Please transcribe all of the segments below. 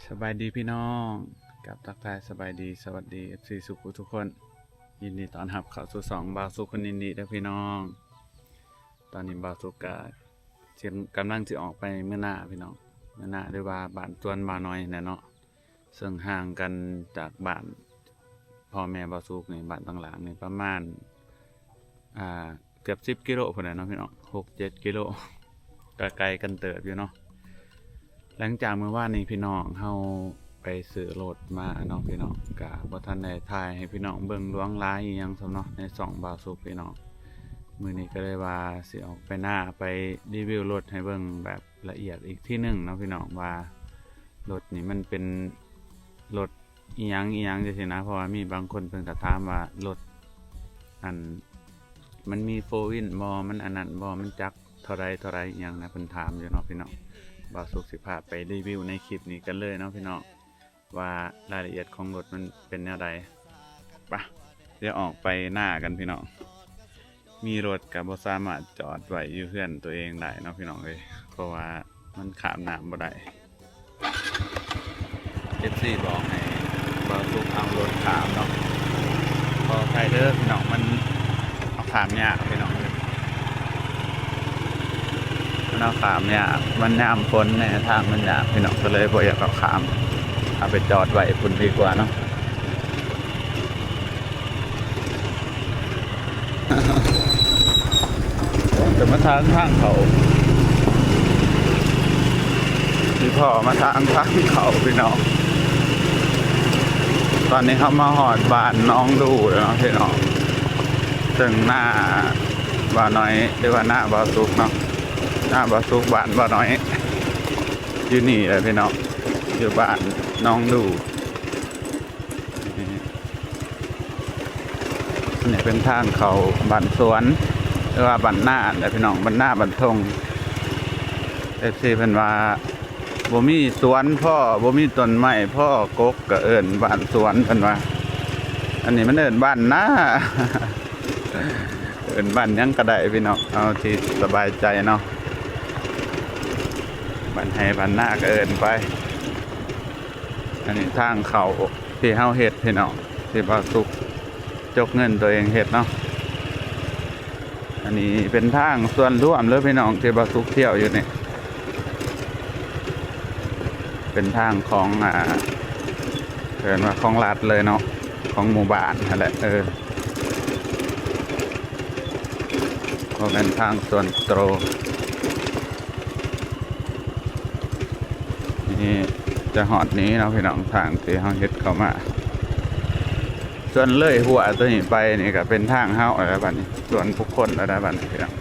ສະບາຍດີພີ່ນ້ອງ ກັບທັກທາຍສະບາຍດີ ສະຫວັດດີ ເອັຟຊີ ທຸກຜູ້ທຸກຄົນ ຍິນດີຕ້ອນຮັບເຂົ້າສູ່ຊ່ອງບ່າວສຸກຄົນອິນດີເດີ້ພີ່ນ້ອງ. ຕອນນີ້ບ່າວສຸກກະຊິ ກຳລັງຊິອອກໄປເມືອນາພີ່ນ້ອງ ເມືອນາ ຫຼືວ່າບ້ານສວນບ່າວນ້ອຍຫັ້ນແຫຼະເນາະ ເຊິ່ງຫ່າງກັນຈາກບ້ານພໍ່ແມ່ບ່າວສຸກນີ້ ບ້ານຕ່າງໆນີ້ປະມານ ອ່າ ເກືອບສິບກິໂລພຸ້ນແຫຼະເນາະພີ່ນ້ອງ ຫົກເຈັດກິໂລ ກະໄກກັນເຕີບຢູ່ເນາະ. ຫຼັງຈາກມື້ວານນີ້ພີ່ນ້ອງ ເຮົາໄປຊື້ລົດມາເນາະພີ່ນ້ອງ ກະບໍ່ທັນໄດ້ຖ່າຍໃຫ້ພີ່ນ້ອງເບິ່ງຫຼວງຫຼາຍອີ່ຫຍັງຊ້ຳເນາະ ໃນຊ່ອງບ່າວສຸກພີ່ນ້ອງ. ມື້ນີ້ກະເລີຍວ່າຊິອອກໄປນາ ໄປຣີວິວລົດໃຫ້ເບິ່ງແບບລະອຽດອີກທີໜຶ່ງເນາະພີ່ນ້ອງ ວ່າລົດນີ້ມັນເປັນລົດ ອີ່ຫຍັງອີ່ຫຍັງຈັ່ງຊີ້ນະ ເພາະວ່າມີບາງຄົນເພິ່ນກະຖາມວ່າລົດ ອັນ ມັນມີໂຟວີນບໍ່ ມັນອັນນັ້ນບໍ່ ມັນຈັກເທົ່າໃດເທົ່າໃດອີ່ຫຍັງນະ ເພິ່ນຖາມຢູ່ເນາະພີ່ນ້ອງ. ບ່າວສຸກຊິພາໄປຣີວິວໃນຄລິບນີ້ກັນເລີຍເນາະພີ່ນ້ອງ ວ່າລາຍລະອຽດຂອງລົດມັນເປັນແນວໃດ. ປະ ດຽວອອກໄປນາກັນພີ່ນ້ອງ. ມີລົດກະບໍ່ສາມາດຈອດໄວ້ຢູ່ເຮືອນຕົວເອງໄດ້ເນາະພີ່ນ້ອງເອີຍ ເພາະວ່າມັນຂ້າມນ້ຳບໍ່ໄດ້. ເອັຟຊີບອກໃຫ້ບ່າວສຸກເອົາລົດຂ້າມເນາະ ຂໍອະໄພເດີ້ພີ່ນ້ອງ ມັນເອົາຂ້າມຍາກພີ່ນ້ອງເອີຍ ມັນເອົາຂ້າມຍາກ ມັນຍາມຝົນແດ່ ທາງມັນຍາກພີ່ນ້ອງ ກະເລີຍບໍ່ຢາກເອົາຂ້າມ ເອົາໄປຈອດໄວ້ພຸ້ນດີກວ່າເນາະ. ຈະມາທາງ ທາງເຂົ້າ ຊິພໍ້ມາທາງ ທາງເຂົ້າພີ່ນ້ອງ. ຕອນນີ້ເຮົາມາຮອດບ້ານໜອງດູແລ້ວເນາະພີ່ນ້ອງ ເຊິ່ງນາບ່າວນ້ອຍ ຫຼືວ່ານາບ່າວສຸກເນາະ ນາບ່າວສຸກ ບ້ານບ່າວນ້ອຍ ຢູ່ນີ້ແຫຼະພີ່ນ້ອງ ຢູ່ບ້ານໜອງດູ. ນີ້ເປັນທາງເຂົ້າບ້ານສວນ ຫຼືວ່າບ້ານນາແຫຼະພີ່ນ້ອງ ບ້ານນາບ້ານທົ່ງ. ເອັຟຊີເພິ່ນວ່າບໍ່ມີສວນພໍ້ ບໍ່ມີຕົ້ນໄມ້ພໍ້ກົກ ກະເອີ້ນບ້ານສວນເພິ່ນວ່າ ອັນນີ້ມັນເອີ້ນບ້ານນາ ເອີ້ນບ້ານຫຍັງກະໄດ້ພີ່ນ້ອງ ເອົາທີ່ສະບາຍໃຈເນາະ ບ້ານໄຮ່ບ້ານນາກະເອີ້ນໄປ. ອັນນີ້ທາງເຂົ້າທີ່ເຮົາເຮັດພີ່ນ້ອງ ທີ່ບ່າວສຸກຈົກເງິນຕົວເອງເຮັດເນາະ. ອັນນີ້ເປັນທາງສ່ວນລວມເລີຍພີ່ນ້ອງ ທີ່ບ່າວສຸກທ່ຽວຢູ່ນີ້ ເປັນທາງຂອງ ອ່າ ເອີ້ນວ່າຂອງລັດເລີຍເນາະ ຂອງໝູ່ບ້ານຫັ້ນແຫຼະ ເອີ ບໍ່ແມ່ນທາງສ່ວນໂຕ. ນີ້ຈະຮອດນີ້ເນາະພີ່ນ້ອງ ທາງທີ່ເຮົາເຮັດເຂົ້າມາ ສ່ວນເລີຍຮົ້ວໂຕນີ້ໄປນີ້ກະເປັນທາງເຮົາແລ້ວບາດນີ້ ສ່ວນບຸກຄົນແລ້ວບາດນີ້ພີ່ນ້ອງ.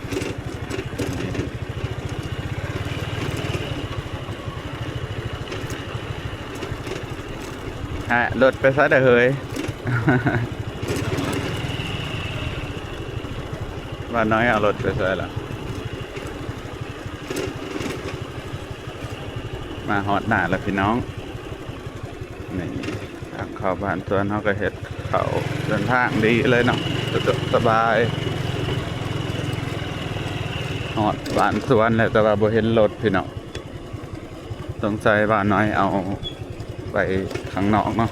ຮະ ລົດໄປໃສລະເຮີຍ ບ່າວນ້ອຍເອົາລົດໄປໃສລະ. ມາຮອດນາແລ້ວພີ່ນ້ອງ ນີ້ທາງເຂົ້າບ້ານສວນ ເຮົາກະເຮັດເຂົ້າ ເດີນທາງດີເລີຍເນາະ ສະດວກສະບາຍ. ຮອດບ້ານສວນແລ້ວ ແຕ່ວ່າບໍ່ເຫັນລົດພີ່ນ້ອງ ສົງໄສບ່າວນ້ອຍເອົາໄປຂ້າງນອກເນາະ.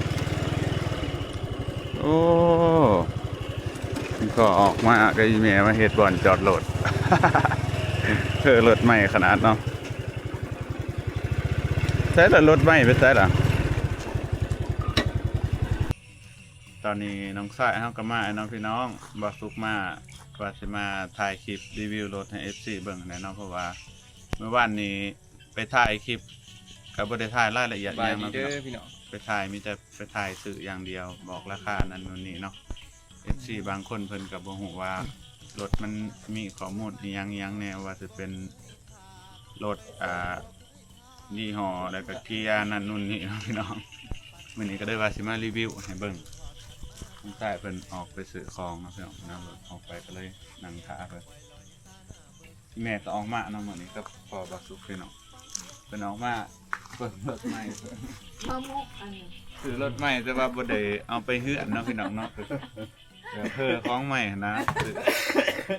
ໂອ້ ພໍອອກມາກະອີ່ແມ່ມາເຮັດບ່ອນຈອດລົດ ເອີ ລົດໃໝ່ຂະໜາດເນາະ. ໃສລະ ລົດໃໝ່ໄປໃສລະ? ຕອນນີ້ນ້ອງຊາຍເຮົາກະມາແລ້ວເນາະພີ່ນ້ອງ ບ່າວສຸກມາ ວ່າຊິມາຖ່າຍຄລິບຣີວິວລົດໃຫ້ເອັຟຊີເບິ່ງແດ່ເນາະ ເພາະວ່າມື້ວານນີ້ໄປຖ່າຍຄລິບ ກະບໍ່ໄດ້ຖ່າຍລາຍລະອຽດຫຍັງເນາະ ສະບາຍດີເດີພີ່ນ້ອງ ໄປຖ່າຍ ມີແຕ່ໄປຖ່າຍຊື້ຢ່າງດຽວ ບອກລາຄານັ້ນໂນ່ນນີ້ເນາະ. ເອັຟຊີບາງຄົນເພິ່ນກະບໍ່ຮູ້ວ່າລົດມັນມີຂໍ້ມູນອີ່ຫຍັງອີ່ຫຍັງແດ່ ວ່າຊິເປັນລົດ ອ່າ ຍີ່ຫໍ້ ແລ້ວກະເກຍນັ້ນໂນ່ນນີ້ເນາະພີ່ນ້ອງ. ມື້ນີ້ກະເລີຍວ່າຊິມາຣີວິວໃຫ້ເບິ່ງ ນ້ອງຊາຍເພິ່ນອອກໄປຊື້ຂອງເນາະພີ່ນ້ອງ ນຳລົດອອກໄປ ກະເລີຍນັ່ງຖ້າເພິ່ນ. ແມ່ກະອອກມາເນາະ ມື້ນີ້ກັບພໍ່ບ່າວສຸກພີ່ນ້ອງ ເພິ່ນອອກມາເບິ່ງລົດໃໝ່ ມາມຸກອັນ ຊື້ລົດໃໝ່ ແຕ່ວ່າບໍ່ໄດ້ເອົາໄປເຮືອນເນາະພີ່ນ້ອງເນາະ ເພື່ອຂອງໃໝ່ຫັ້ນນະ ຊື້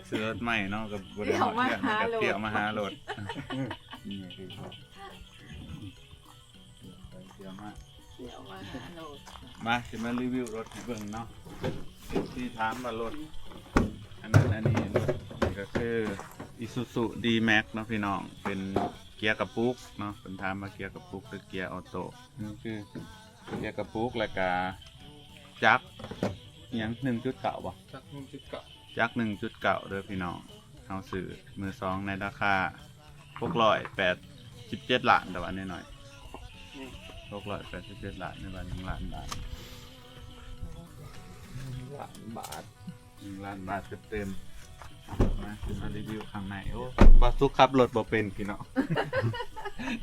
ຊື້ລົດໃໝ່ເນາະ ກະບໍ່ໄດ້ຮອດເຮືອນ ກະທ່ຽວມາຫາລົດ. ນີ້ຄື ໄປທ່ຽວມ ດຽວມາຫາໂລດ ມາ ຊິມາຣີວິວລົດໃຫ້ເບິ່ງເນາະ ທີ່ຖາມວ່າລົດອັນນັ້ນອັນນີ້ ລົດນີ້ກໍຄື Isuzu D-Max ເນາະພີ່ນ້ອງ ເປັນເກຍກະປຸກເນາະ ເພິ່ນຖາມວ່າເກຍກະປຸກ ຫຼື ເກຍອອໂຕ້ ນີ້ຄືເກຍກະປຸກ ແລ້ວກະຈັກຫຍັງ ໜຶ່ງຈຸດເກົ້າ ບໍ່? ຈັກໜຶ່ງຈຸດເກົ້າ ຈັກໜຶ່ງຈຸດເກົ້າເດີພີ່ນ້ອງ ເຮົາຊື້ມືສອງໃນລາຄາຫົກຮ້ອຍແປດສິບເຈັດລ້ານ ແຕ່ວ່ານ້ອຍໆ ນີ້ ຫົກຮ້ອຍແປດສິບເຈັດລ້ານ ຫຼືວ່າໜຶ່ງລ້ານບາດ ໜຶ່ງລ້ານບາດ ໜຶ່ງລ້ານບາດເຕັມໆ ມາ ຊິມາຣີວິວຂ້າງໃນ ໂອ້ ບ່າວສຸກຂັບລົດບໍ່ເປັນພີ່ນ້ອງ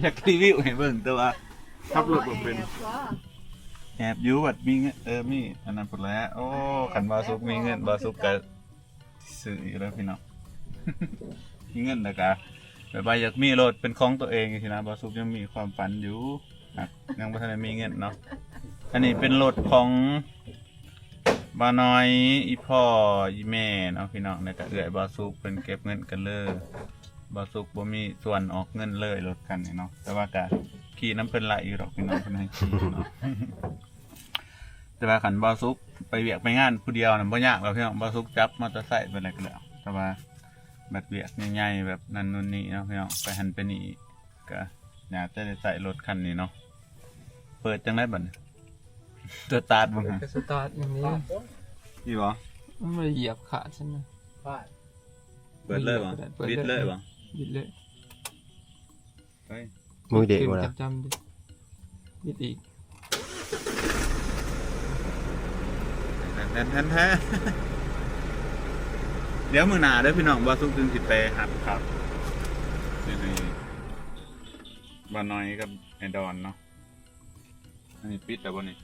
ຢາກຣີວິວໃຫ້ເບິ່ງ ແຕ່ວ່າຂັບລົດບໍ່ເປັນ ແຮບຢູ່ ບັດມີເງິນ ເອີ ມີອັນນັ້ນພຸ້ນແຫຼະ ໂອ້ ຄັນບ່າວສຸກມີເງິນ ບ່າວສຸກກໍ ຊື້ອີກແລ້ວພີ່ນ້ອງ ມີເງິນແລ້ວກະແບບວ່າຢາກມີລົດເປັນຂອງຕົວເອງຊີ້ນະ ບ່າວສຸກຍັງມີຄວາມຝັນຢູ່ ຍັງບໍ່ທັນໄດ້ມີເງິນເນາະ ອັນນີ້ເປັນລົດຂອງບ່າວນ້ອຍ ອີ່ພໍ່ ອີ່ແມ່ເນາະພີ່ນ້ອງ ແລ້ວກະເອື້ອຍບ່າວສຸກ ເພິ່ນເກັບເງິນກັນເລີຍ ບ່າວສຸກບໍ່ມີສ່ວນອອກເງິນເລີຍ ລົດຄັນນີ້ເນາະ ແຕ່ວ່າກະຂີ່ນຳເພິ່ນຫຼາຍຢູ່ດອກພີ່ນ້ອງ ເພິ່ນໃຫ້ຂີ່ເນາະ. ແຕ່ວ່າຄັນບ່າວສຸກໄປວຽກໄປງານຜູ້ດຽວນະບໍ່ຍາກດອກພີ່ນ້ອງ ບ່າວສຸກຈັບມໍເຕີໄຊໄປແລ້ວກໍແລ້ວ ແຕ່ວ່າບັດວຽກໃຫຍ່ໆ ແບບນັ້ນໂນ່ນນີ້ເນາະພີ່ນ້ອງ ໄປຫັ້ນໄປນີ້ ກໍໜ້າຈະໄດ້ໃຊ້ລົດຄັນນີ້ເນາະ ເປີດຈັ່ງໃດບັດນີ້ ສະຕາດບໍ່? ເປີດກໍສະຕາດຢ່າງນີ້ ນີ້ບໍ່? ມັນບໍ່ໄດ້ຢຽບຂາດຊັ້ນນະ ເປີດເລີຍບໍ່? ເປີດເລີຍ ບິດເລີຍບໍ່? ບິດເລີຍ. ເຮີ້ຍ ມືເດະບໍ່ລະ? ຈັບໆ ບິດອີກ ແທນໆ ດຽວມື້ໜ້າເດີພີ່ນ້ອງ ບ່າວສຸກຈຶ່ງຊິໄປຮັບຂັບ ນີ້ ບ່າວນ້ອຍກັບໄອ້ດອນເນາະ ອັນນີ້ປິດແລ້ວບໍ່ນີ້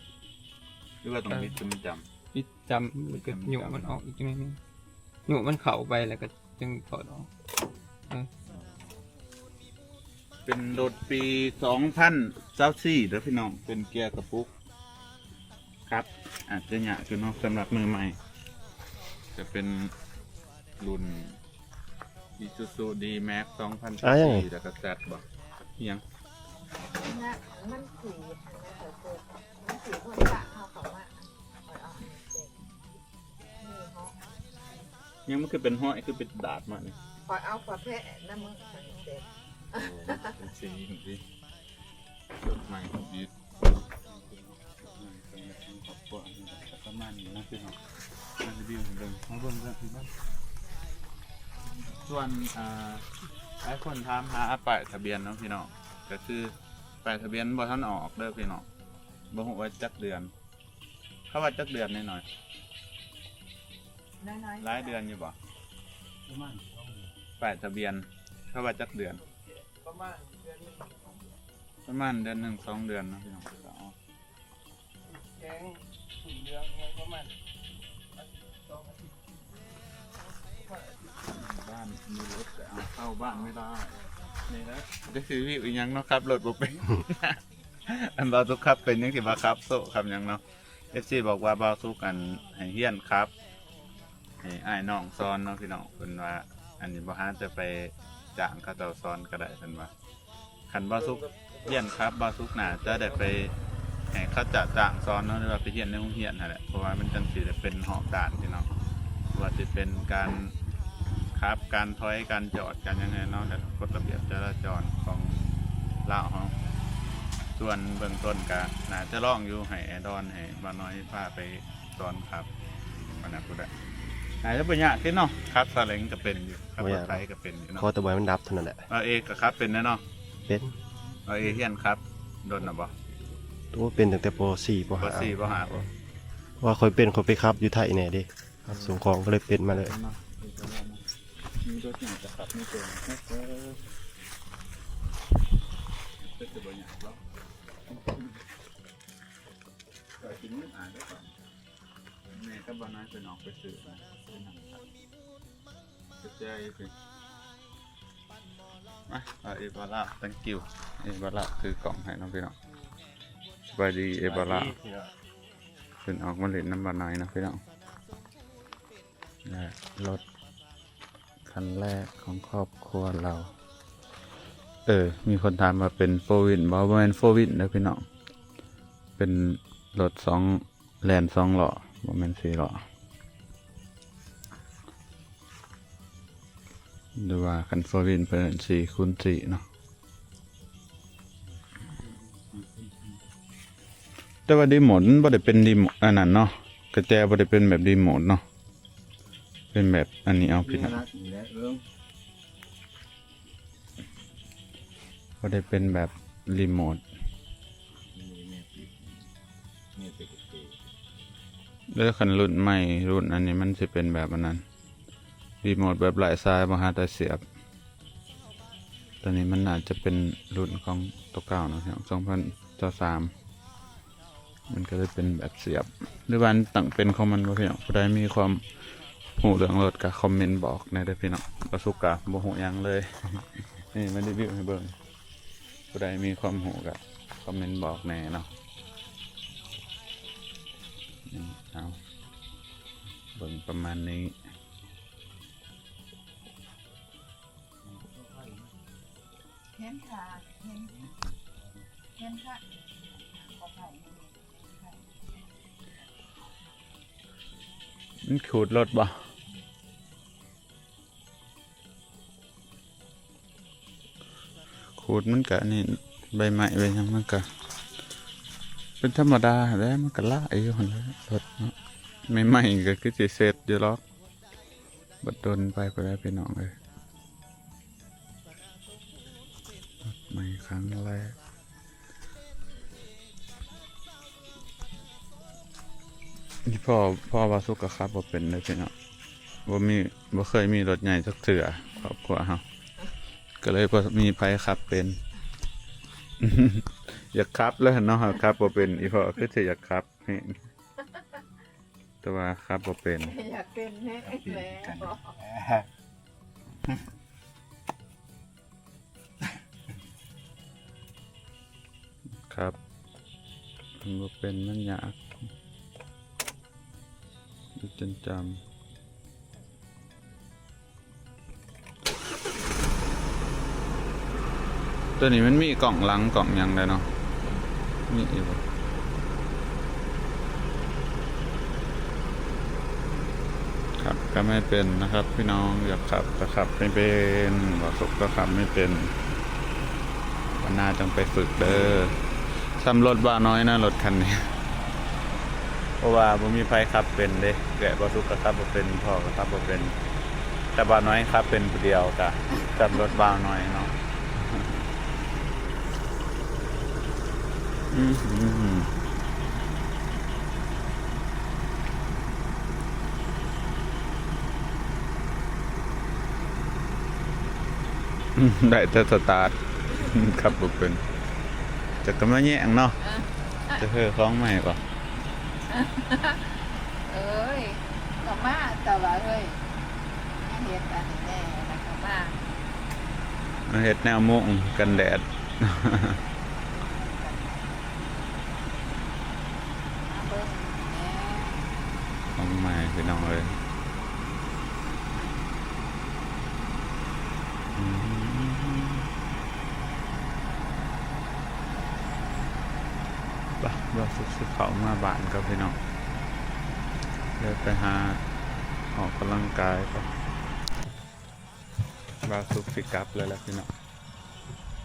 ຫຼືວ່າຕ້ອງບິດຈົນມັນຈຳ? ປິດຈຳ ແລ້ວກໍຍູ້ມັນອອກອີກໜ້ອຍໜຶ່ງ ຍູ້ມັນເຂົ້າໄປແລ້ວກໍຈຶ່ງຖອດອອກ ເອີ ເປັນລົດປີສອງພັນຊາວສີ່ເດີພີ່ນ້ອງ ເປັນເກຍກະປຸກ ຂັບອາດຈະຍາກຢູ່ເນາະ ສຳລັບມືໃໝ່ ຈະເປັນລຸ້ນ Isuzu D-Max ສອງພັນຊາວສີ່ ແລ້ວກໍ Z ບໍ່ ອີ່ຫຍັງ ມັນສີ ມັນສີຄົນຈະເອົາເຂົ້າມາ ຂ້ອຍເອົາອັນນີ້ເປັນ ນີ້ເນາະ ຍັງມັນຄືເປັນຫ້ອຍ ຄືເປັນດາດມານີ້ ຂ້ອຍເອົາກາແຟນຳມື້ ຂ້ອຍເປັນ ໂອ້ ເປັນສີຈັ່ງຊີ້ ສົດໃໝ່ທຳອິດ ຄອບຄົວ ປະມານນີ້ນະພີ່ນ້ອງ ມາຣີວິວໃຫ້ເບິ່ງ ມາເບິ່ງເລື່ອງທີ່ມັນ ສ່ວນ ອ່າ ຫຼາຍຄົນຖາມຫາປ້າຍທະບຽນເນາະພີ່ນ້ອງ ກໍຄືປ້າຍທະບຽນບໍ່ທັນອອກເດີພີ່ນ້ອງ ບໍ່ຮູ້ວ່າຈັກເດືອນ ເຂົາວ່າຈັກເດືອນນ້ອຍໆ ນ້ອຍໆ ຫຼາຍເດືອນຢູ່ບໍ່? ປະມານສອງເດືອນ ປ້າຍທະບຽນ ເຂົາວ່າຈັກເດືອນ? ປະມານເດືອນໜຶ່ງ ປະມານເດືອນໜຶ່ງສອງເດືອນເນາະພີ່ນ້ອງ ແຂງ ເຫຼືອງ ປະມານອາທິດສອງອາທິດ ບ້ານມີລົດແຕ່ເອົາເຂົ້າບ້ານໄມ່ໄດ້ ນີ້ນະ ໄດ້ຊີວິດອີ່ຫຍັງເນາະ ຂັບລົດບໍ່ເປັນ ອັນບ່າວສຸກຂັບເປັນ ຍັງຊິວ່າຂັບໂຊຂັບຫຍັງເນາະ ເອັຟຊີບອກວ່າບ່າວສຸກ ອັນ ໃຫ້ຮຽນຂັບ ໃຫ້ອ້າຍນ້ອງສອນເນາະພີ່ນ້ອງ ເພິ່ນວ່າ ອັນນີ້ບໍ່ຫາແຕ່ໄປຈ້າງເຂົາເຈົ້າສອນກໍໄດ້ ເພິ່ນວ່າ ຄັນບ່າວສຸກຮຽນຂັບ ບ່າວສຸກໜ້າຈະໄດ້ໄປໃຫ້ເຂົາເຈົ້າຈ້າງສອນເນາະ ຫຼືວ່າໄປຮຽນໃນໂຮງຮຽນຫັ້ນແຫຼະ ເພາະວ່າມັນຈັ່ງຊິໄດ້ເປັນຮອບດ້ານພີ່ນ້ອງ ບໍ່ວ່າຊິເປັນການຂັບ ການຖອຍ ການຈອດ ການຫຍັງແນ່ເນາະ ແລະ ກົດລະບຽບຈະລາຈອນຂອງລາວເຮົາ ສ່ວນເບື້ອງຕົ້ນກະໜ້າຈະລອງຢູ່ ໃຫ້ແອດອນ ໃຫ້ບ່າວນ້ອຍພາໄປ ຕອນຂັບ ອັນນັ້ນພຸ້ນແຫຼະ ໜ້າຈະບໍ່ຍາກເດ້ເນາະ ຂັບຊາເລັງກໍເປັນຢູ່ ຂັບລົດໄຖກໍເປັນຢູ່ເນາະ ຂໍແຕ່ບໍ່ໃຫ້ມັນດັບເທົ່ານັ້ນແຫຼະ ບ່າວເອກໍຂັບເປັນແດ່ເນາະ ເປັນ ບ່າວເອຮຽນຂັບດົນແລ້ວບໍ່? ໂອ້ ເປັນຕັ້ງແຕ່ ປໍສີ່ ປໍຫ້າ ປໍສີ່ ປໍຫ້າ ບໍ່ ວ່າຂ້ອຍເປັນ ຂ້ອຍໄປຂັບຢູ່ໄທແດ່ເດ້ ຂັບສົ່ງຂອງກໍເລີຍເປັນມາເລີຍ ມີລົດຫຍັງຈະຂັບໃນຕົວ ເອີ ກໍຈະບໍ່ຍາກດອກ ກໍກິນມື້ອານໄດ້ກ່ອນ ແມ່ກັບບ່າວນ້ອຍເພິ່ນອອກໄປຊື້ນະ ໄປນັ່ງ ຂອບໃຈ ມາ ເອົາ ເອບ່າວລາວ thank you ເອບ່າວລາວຖືກ້ອງໃຫ້ເນາະພີ່ນ້ອງ ສະບາຍດີ ເອບ່າວລາວ ເພິ່ນອອກມາຫຼິ້ນນຳບ່າວນ້ອຍເນາະພີ່ນ້ອງ ແລະ ລົດຄັນແລກຂອງຄອບຄົວລາວ ເອີ ມີຄົນຖາມວ່າເປັນໂຟວິນບໍ່ ບໍ່ແມ່ນໂຟວິນເດີພີ່ນ້ອງ ເປັນລົດສອງ ແລ່ນສອງລໍ້ ບໍ່ແມ່ນສີ່ລໍ້ ຫຼືວ່າຄັນໂຟວີນເພິ່ນເອີ້ນສີ່ຄູນສີ່ເນາະ. ແຕ່ວ່າຣີໂມດມັນບໍ່ໄດ້ເປັນຣີໂມດອັນນັ້ນເນາະ ກະແຈບໍ່ໄດ້ເປັນແບບຣີໂມດເນາະ ເປັນແບບອັນນີ້ເອົາ ພີ່ນ້ອງ ບໍ່ໄດ້ເປັນແບບຣີໂມດ. ເອີ ຄັນລຸ້ນໃໝ່ ລຸ້ນອັນນີ້ມັນຊິເປັນແບບອັນນັ້ນ ຣີໂມດແບບຫຼາຍສາຍ ບໍ່ຫາແຕ່ສຽບ. ໂຕນີ້ມັນໜ້າຈະເປັນລຸ້ນຂອງໂຕເກົ່າເນາະ ສອງພັນຊາວສາມ ມັນກະເລີຍເປັນແບບສຽບ ຫຼືວ່າມັນຕັ້ງເປັນຂອງມັນບໍ່ ພີ່ນ້ອງ? ຜູ້ໃດມີຄວາມຮູ້ເລື່ອງລົດກະຄອມເມັນບອກແດ່ເດີພີ່ນ້ອງ ປະສົບການບໍ່ຮູ້ຫຍັງເລີຍ ນີ້ມາຣີວິວໃຫ້ເບິ່ງ. ຜູ້ໃດມີຄວາມຮູ້ກະຄອມເມັນບອກແດ່ເນາະ. ນີ້ ເອົາ ເບິ່ງປະມານນີ້ ເຫັນຄ່າ ເຫັນ ເຫັນຄ່າ ມັນຂູດລົດບໍ່? ຂູດມັນກະອັນນີ້ ໃບໄມ້ໃບຫຍັງມັນກະເປັນທຳມະດາຫັ້ນແຫຼະ ມັນກະຫຼາຍຢູ່ຫັ້ນແຫຼະ ລົດເນາະ. ໃໝ່ໆກະຄືຊິເສັດຢູ່ດອກ ບໍ່ດົນໄປພຸ້ນແຫຼະພີ່ນ້ອງເອີຍ. ລົດໃໝ່ຄັ້ງແລກ ອີ່ພໍ່ ພໍ່ບ່າວສຸກກະຂັບບໍ່ເປັນເດີພີ່ນ້ອງ ບໍ່ມີ ບໍ່ເຄີຍມີລົດໃຫຍ່ຈັກເທື່ອ ຄອບຄົວເຮົາ ກະເລີຍບໍ່ມີໃຜຂັບເປັນ. ຢາກຂັບແຫຼະເນາະ ຂັບບໍ່ເປັນ ອີ່ພໍ່ຄືຊິຢາກຂັບແຮງ ແຕ່ວ່າຂັບບໍ່ເປັນ ຢາກເປັນແຮງແລ້ວ. ຂັບ ມັນບໍ່ເປັນ ມັນຍາກ ຢູ່ຈົນຈຳ. ໂຕນີ້ມັນມີກ້ອງຫຼັງກ້ອງຫຍັງໄດ້ເນາະ ມີຢູ່ບໍ່? ຂັບกะไม่เป็นนะครับพี่น้อง อยากขับแต่ขับไม่เป็น บ่าวสุขก็ขับไม่เป็น วันหน้าต้องไปฝึกเด้อ ส่ำรถบ่าวน้อยนะ รถคันนี้ เพราะว่าบ่มีไผขับเป็นเด้ เอื้อยบ่าวสุขก็ขับบ่เป็น พ่อก็ขับบ่เป็น แต่บ่าวน้อยขับเป็นผู้เดียวกะส่ำรถบ่าวน้อยเนาะ. ได้แต่สตาร์ท ขับบ่เป็น จะกะมาแย่งเนาะ เออ จะเฮอของใหม่บ่ เอ้ย กะมา แต่ว่าเฮ้ย มาเฮ็ดอันนี้แน่ แล้วกะมา มาเฮ็ดแนวมุงกันแดด มาเบิ่งแน่ ของใหม่พี่น้องเอ้ย อืม บ่ บ่าวสุขสิเข้ามาบ้านก่อนพี่น้อง เดี๋ยวไปหาออกกำลังกายก่อน บ่าวสุขสิกลับแล้วล่ะพี่น้อง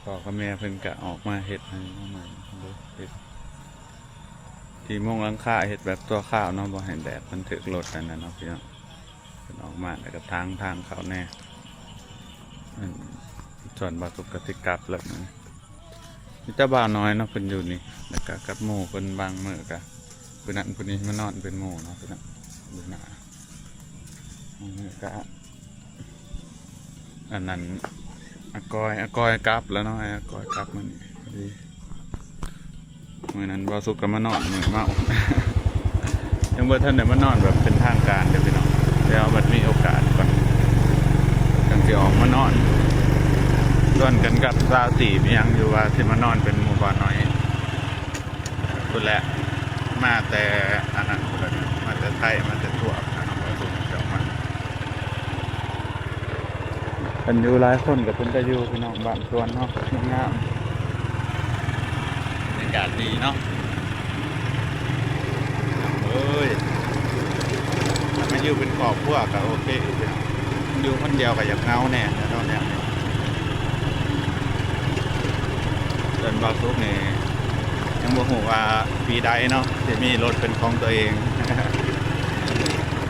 พ่อกับแม่เพิ่นกะออกมาเฮ็ดให้มาใหม่ เฮ็ด ที่มุงหลังคา เฮ็ดแบบชั่วคราวเนาะ บ่ให้แดดมันถืกรถอันนั้นเนาะพี่น้อง เพิ่นออกมาแล้วกะถางทางเข้าแน่ อัน ส่วนบ่าวสุขกะสิกลับแล้วนะ มีแต่บ่าวน้อยเนาะ เพิ่นอยู่นี่ แล้วกะกับหมู่เพิ่น บางมื้อกะผู้นั้นผู้นี้มานอนเป็นหมู่เนาะพี่น้อง อยู่หน้า บางมื้อกะ อันนั้น อากอย อากอยกลับแล้วเนาะ อากอยกลับมื้อนี้พอดี มื้อนั้นบ่าวสุขกะมานอนมื้อเมา ยังบ่ทันได้มานอนแบบเป็นทางการเด้อพี่น้อง เดี๋ยวบัดมีโอกาสก่อน จั่งสิออกมานอน ชวนกันกับสาวตีบอิหยังอยู่ว่าสิมานอนเป็นหมู่บ่าวน้อย พุ้นแหละ มาแต่อันนั้นพุ้นแหละ มาแต่ไทย มาแต่ทั่วอันนั้น บ่าวสุขเจ้ามา คันอยู่หลายคนกะเป็นตาอยู่พี่น้อง บ้านสวนเนาะ งาม บรรยากาศดีเนาะ ໂອ້ຍ ຖ້າມາຢູ່ເປັນຄອບຄົວກໍໂອເຄຢູ່ ຢູ່ຄົນດຽວກໍຢາກເຫງົາແດ່ແນວນີ້. ສ່ວນບ່າວສຸກນີ້ຍັງບໍ່ຮູ້ວ່າປີໃດເນາະ ຊິມີລົດເປັນຂອງຕົວເອງ.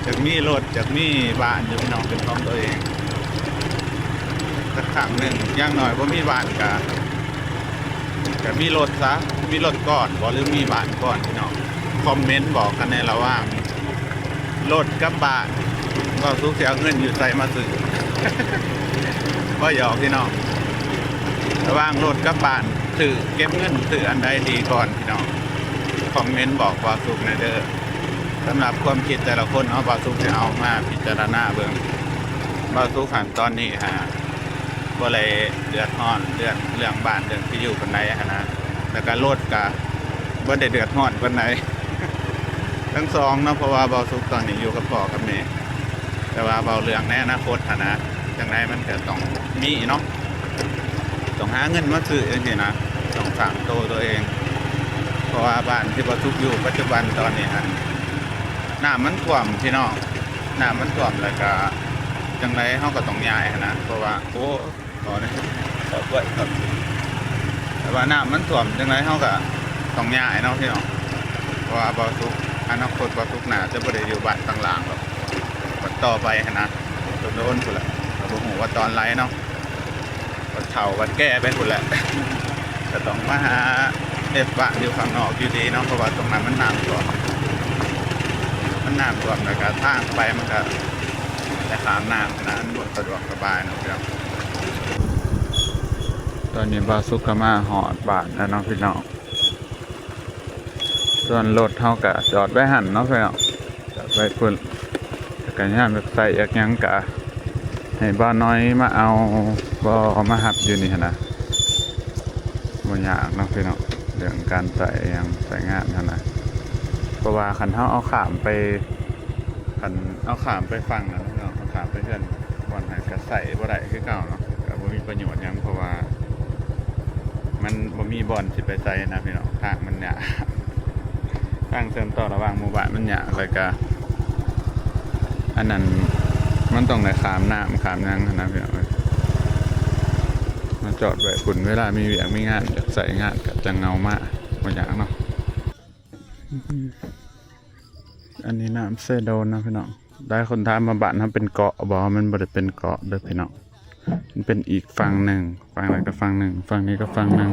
ຢາກມີລົດ ຢາກມີບ້ານຢູ່ເນາະ ເປັນຂອງຕົວເອງ ສັກຄັ້ງໜຶ່ງ. ຢ່າງໜ້ອຍບໍ່ມີບ້ານກະ ກະມີລົດຊະ ມີລົດກ່ອນບໍ່ ຫຼືມີບ້ານກ່ອນພີ່ນ້ອງ? ຄອມເມັນບອກກັນແດ່ ລະຫວ່າງລົດກັບບ້ານ ບ່າວສຸກຊິເອົາເງິນຢູ່ໃສມາຊື້? ບໍ່ຫຍອກພີ່ນ້ອງ ລະຫວ່າງລົດກັບບ້ານ ຊື້ ເກັບເງິນຊື້ອັນໃດດີກ່ອນພີ່ນ້ອງ? ຄອມເມັນບອກບ່າວສຸກແດ່ເດີ. ສຳລັບຄວາມຄິດແຕ່ລະຄົນເນາະ ບ່າວສຸກຊິເອົາມາພິຈາລະນາເບິ່ງ. ບ່າວສຸກຫັ້ນຕອນນີ້ຫາ ບໍ່ໄດ້ເດືອດຮ້ອນເລື່ອງ ເລື່ອງບ້ານເລື່ອງທີ່ຢູ່ປານໃດຫັ້ນນະ ແລ້ວກະລົດກະບໍ່ໄດ້ເດືອດຮ້ອນປານໃດ ທັງສອງເນາະ ເພາະວ່າບ່າວສຸກຕອນນີ້ຢູ່ກັບພໍ່ກັບແມ່. ແຕ່ວ່າເວົ້າເລື່ອງໃນອະນາຄົດຫັ້ນນະ ຈັ່ງໃດມັນກະຕ້ອງມີເນາະ ຕ້ອງຫາເງິນມາຊື້ຈັ່ງຊີ້ນະ ຕ້ອງສ້າງໂຕຕົວເອງ. ເພາະວ່າບ້ານທີ່ບ່າວສຸກຢູ່ປັດຈຸບັນຕອນນີ້ຫັ້ນ ນ້ຳມັນຖ້ວມພີ່ນ້ອງ ນ້ຳມັນຖ້ວມ ແລ້ວກະຈັ່ງໃດເຮົາກໍຕ້ອງຍ້າຍຫັ້ນນະ ເພາະວ່າ ໂອ້ ຂໍແດ່ ຂໍດ້ວຍ ແຕ່ວ່ານ້ຳມັນຖ້ວມຈັ່ງໃດເຮົາກໍຕ້ອງຍ້າຍເນາະພີ່ນ້ອງ. ເພາະວ່າບ່າວສຸກ ອະນາຄົດບ່າວສຸກໜ້າຈະບໍ່ໄດ້ຢູ່ບ້ານທາງລ່າງດອກ ບັດຕໍ່ໄປຫັ້ນນະ ໂດນໆພຸ້ນແຫຼະ ກໍບໍ່ຮູ້ວ່າຕອນໃດເນາະ ບັດເຖົ້າບັດແກ່ໄປພຸ້ນແຫຼະ ກໍຕ້ອງມາຫາເຮັດບ້ານຢູ່ຂ້າງນອກຢູ່ດີເນາະ ເພາະວ່າຕົງນັ້ນມັນນ້ຳຖ້ວມ ມັນນ້ຳຖ້ວມ ແລ້ວກໍທາງໄປມັນກໍໄດ້ຂ້າມນ້ຳນະ ມັນບໍ່ສະດວກສະບາຍເນາະພີ່ນ້ອງ. ຕອນນີ້ບ່າວສຸກກໍມາຮອດບ້ານແລ້ວເນາະພີ່ນ້ອງ. ສ່ວນລົດເຮົາກະຈອດໄວ້ຫັ້ນເນາະພີ່ນ້ອງ ຈອດໄວ້ພຸ້ນ ຈັກກະຍານແບບໃຊ້ຢາກຫຍັງກະໃຫ້ບ່າວນ້ອຍມາເອົາ ບໍ່ມາຮັບຢູ່ນີ້ຫັ້ນນະ ບໍ່ຍາກເນາະພີ່ນ້ອງ ເລື່ອງການໃຊ້ຫຍັງໃຊ້ງານຫັ້ນນະ. ເພາະວ່າຄັນເຮົາເອົາຂ້າມໄປ ຄັນເອົາຂ້າມໄປຝັ່ງນັ້ນເນາະ ເອົາຂ້າມໄປເຮືອນບ່ອນຫັ້ນກະໃຊ້ບໍ່ໄດ້ຄືເກົ່າເນາະ ກະບໍ່ມີປະໂຫຍດຫຍັງ ເພາະວ່າມັນບໍ່ມີບ່ອນຊິໄປໃສ່ນະພີ່ນ້ອງ ທາງມັນຍາກ ທາງເຊື່ອມຕໍ່ລະຫວ່າງໝູ່ບ້ານມັນຍາກ ແລ້ວກະອັນນັ້ນມັນຕ້ອງໄດ້ຂ້າມນ້ຳຂ້າມຫຍັງຫັ້ນນະພີ່ນ້ອງເອີຍ. ມາຈອດໄວ້ພຸ້ນ ເວລາມີວຽກມີງານຢາກໃຊ້ງານກະຈັ່ງເອົາມາ ບໍ່ຍາກເນາະ. ອັນນີ້ນ້ຳເຊໂດນເນາະພີ່ນ້ອງ. ຫຼາຍຄົນຖາມວ່າບ້ານເຮົາເປັນເກາະບໍ່? ມັນບໍ່ໄດ້ເປັນເກາະເດີພີ່ນ້ອງ ມັນເປັນອີກຝັ່ງໜຶ່ງ ຝັ່ງນັ້ນກໍຝັ່ງໜຶ່ງ ຝັ່ງນີ້ກໍຝັ່ງໜຶ່ງ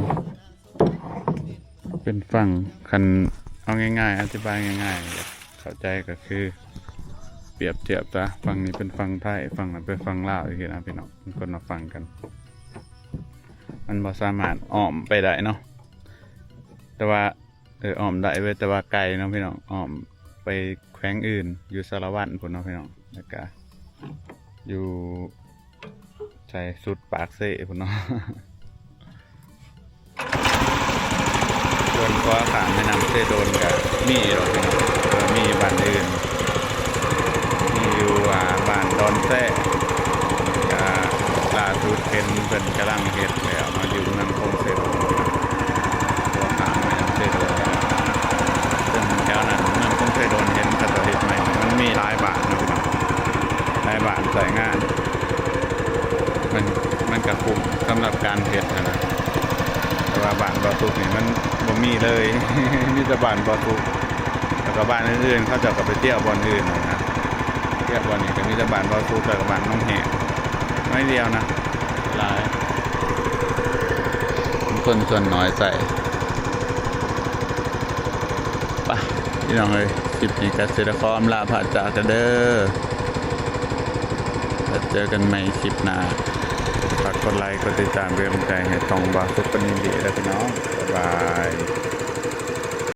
ເປັນຝັ່ງ ຄັນເອົາງ່າຍໆ ອະທິບາຍງ່າຍໆ ເຂົ້າໃຈກໍຄື ປຽບທຽບຊະ ຝັ່ງນີ້ເປັນຝັ່ງໄທ ຝັ່ງນັ້ນເປັນຝັ່ງລາວ ຈັ່ງຊີ້ນະພີ່ນ້ອງ ມັນຄົນລະຝັ່ງກັນ ມັນບໍ່ສາມາດອ້ອມໄປໄດ້ເນາະ ແຕ່ວ່າ ເອີ ອ້ອມໄດ້ເວີຍ ແຕ່ວ່າໄກເນາະພີ່ນ້ອງ ອ້ອມໄປແຂວງອື່ນ ຢູ່ສາລະວັນພຸ້ນເນາະພີ່ນ້ອງ ແລ້ວກະຢູ່ໃສ ສຸດປາກເຊພຸ້ນເນາະ. ສ່ວນຂົວຂ້າມແມ່ນ້ຳເຊໂດນກະມີດອກພີ່ນ້ອງ ເອີ ມີບ້ານອື່ນ ມີຢູ່ ອ່າ ບ້ານດອນແຊ ກະລ່າສຸດເຫັນເພິ່ນກຳລັງເຮັດແລ້ວເນາະ ຢູ່ເມືອງຄົງເຊໂດນ ຕົວຂ້າມແມ່ນ້ຳເຊໂດນ ເຊິ່ງແຖວນັ້ນເມືອງຄົງເຊໂດນເຫັນເຂົາເຈົ້າເຮັດໃໝ່ ມັນມີຫຼາຍບ້ານເນາະພີ່ນ້ອງ ຫຼາຍບ້ານໃຊ້ງານ ມັນ ມັນກະຄຸ້ມສຳລັບການເຮັດຫັ້ນນະ ແຕ່ວ່າບ້ານບ່າວສຸກນີ້ມັນບໍ່ມີເລີຍ ມີແຕ່ບ້ານບ່າວສຸກ ແລ້ວກໍບ້ານອື່ນໆ ເຂົາເຈົ້າກໍໄປຕຽວບ່ອນອື່ນຫັ້ນນະ ຕຽວບ່ອນນີ້ກໍມີແຕ່ບ້ານບ່າວສຸກ ແລ້ວກໍບ້ານໜອງແຮງ ໜ້ອຍດຽວນະ ຫຼາຍ ຄົນສ່ວນໜ້ອຍໃຊ້ ໄປ ພີ່ນ້ອງເອີຍ ຄລິບນີ້ກໍຊິໄດ້ຂໍອຳລາພາຈາກກັນເດີ ແລ້ວເຈີກັນໃໝ່ຄລິບໜ້າ ຝາກກົດໄລ ກົດຕິດຕາມ ເປັນກຳລັງໃຈໃຫ້ຊ່ອງບ່າວສຸກ ປະນິນດີ ເດີພີ່ນ້ອງ ບາຍບາຍ.